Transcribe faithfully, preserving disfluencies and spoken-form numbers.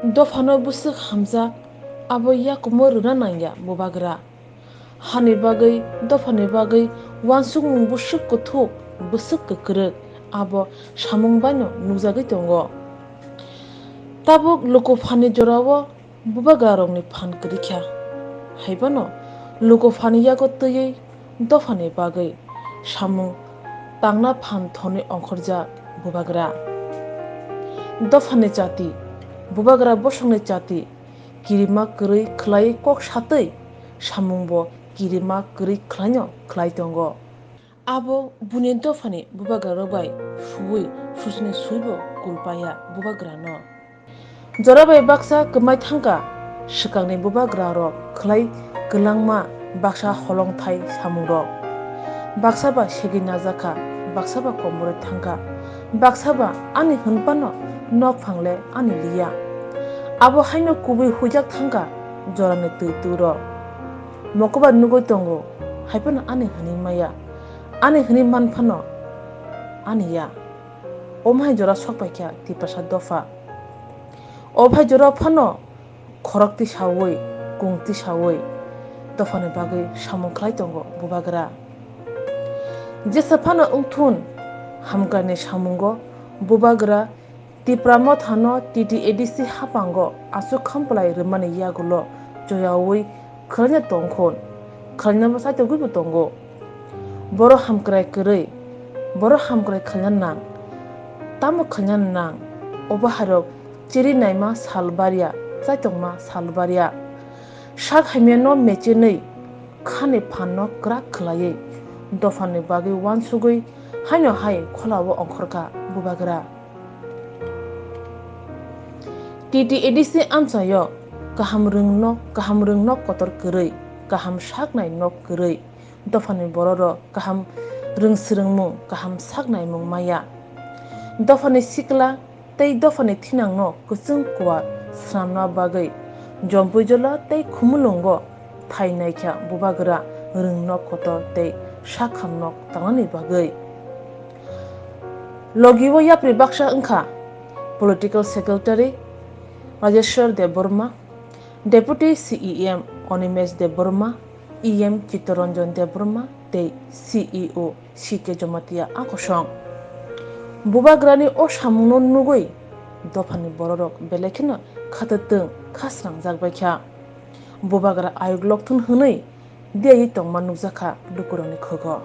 Dophano bwswk hamjak, abo yakumo rwna nangya bubagra. Hani bagwi, dophani bagwi uansukmung bwswk kuthuk, bwswk kwkrwk, abo samung baino nukjagwi tongo. Tabuk luku phani jorao bubagrarokni phan kwrwi kha. Haiphano luku phani yago twiwi dophani bagwi samung tangna phan thorwi ongkhorjak bubagra. Dophani chati, bubagra bosongni chati kirima kwrwi khlaiwi kok satwi samungbo kirima kwrwi khlaino khlai tongo. Abo buini dophani bubagrarok bai suwi susni suibo kulpaya bubagrano. Jora bai baksa kwmai thangkha, swkangni bubagrarok khlai kwlangma baksa holongthai samungrok. Baksa ba segwi najakha, baksa ba komorwi thangkha, baksa ba ani hwnphano nokphangle ani liya. Abo haino kubui huijak thangkha jorani twi twirok. Mokoba nugwi tongo, haiphano ani hwnwi maya, ani hwnwi manphano ani ya. Omo hai jora sokpaikha Tiprasa dopha. Obo hai jora phano khorok tisawi, kung tisawi dophani bagwi samung khlai tongo bubagra. Jesa phano wngthun, hamkrai ni samungo bubagra Tipra Mothano T T A D C haphango aswk khamplai rwmani yagulo choyawi khwlaina tongkhun, khwlainabo saitogwibo tongo. Borok hamkrai kwrwi, borok hamkrai khlaina nang, tamo khlaina nang, obo hairok chiri naima sal barya, chaitokma sal barya. Sak hamyano mechenwi khani phanno kwrak khwlaiwi dophani bagwi uansugwi haino hai kholao ongkhorkha bubagra. T T A D C amchaio kaham rwng nok, kaham rwng nok kotor kwrwi, kaham saknai nok kwrwi, dophani bororok kaham rwng swrwngmung, kaham saknaimung maya. Dophani sikla tei dophani thinangno kwchwng kuar swnamna bagwi Jompuijolo tei Khumulwngo thai naikha bubagra rwng nok kotor tei sakham nok tangnani bagwi. Logi o yapri baksa wngkha Political Secretary Rajeshwar Debbarma, Deputy C E M Animesh Debbarma, E M Chittaranjan Debbarma tei C E O C K Jamatia a kosong. Bubagrani o samungno nugwi dophani bororok belai kheno khatatwng khasrangjak baikha. Bubagra ayuk lokthun hwnwi diyawi tongma nukjakha lukurokni khugo.